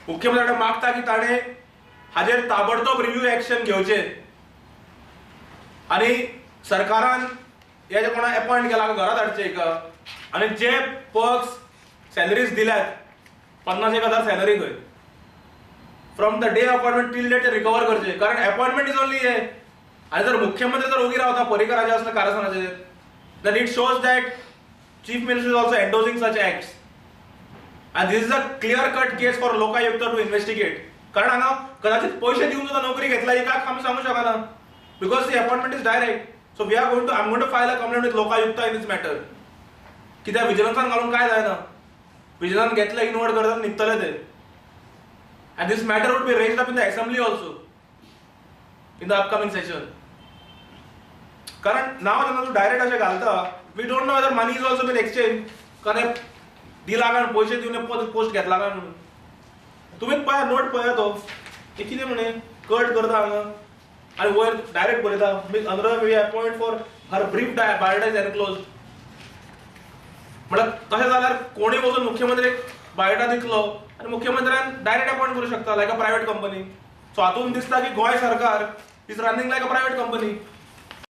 मुख्यमंत्र्या मागता की ताणें हाजेर ताबडतोब रिव्यू एक्शन घेवचें आनी सरकारान हे जे कोणा एपॉयंट केला घरात हाडचे हिका आनी जे पर्क्स सॅलरीज दिल्यात, 50-1 हजार सॅलरी खंय, from the day appointment till date recover करचे, कारण अपॉइंटमेंट is only हे. आनी जर मुख्यमंत्री जर ओगी रावता पर्रीकराचे असल्या कारस्थानाचेर, then it shows that Chief Minister is also endorsing such acts, and this is a clear cut case for Lokayukta to investigate. कारण हांगा कदाचित पयशे दिवन सुद्दां नोकरी घेतला ही काय आमी सांगू शकना, because the appointment is direct. So we are going to I am going to file a complaint with Lokayukta in this matter. कित्याक विजिलन्सान घालून काय जायना. विजिलन्सान घेतले, इनवर्ड करतात, निघतले ते. And this matter would be raised up in the assembly also in the upcoming session. कारण नाव जेन्ना तूं डायरेक्ट अशें घालता, we don't know whether money is also been exchange. कारण दिला काय, पयशे दिवन पोस्ट घेतला काय म्हणून. तुमीच पळया, नोट पळया. तो हे कितें म्हणे कट करता हांगा आनी वयर डायरेक्ट बरयता, "Miss Anuradha may appoint for her brief biodata is enclosed." म्हळ्यार तशें जाल्यार कोणूय वचून मुख्यमंत्री बायोडाटा दितलो आनी मुख्यमंत्र्यान डायरेक्ट अपॉयंट करूं शकता, like a private company. So हातून दिसता की गोंय सरकार is running like a private company.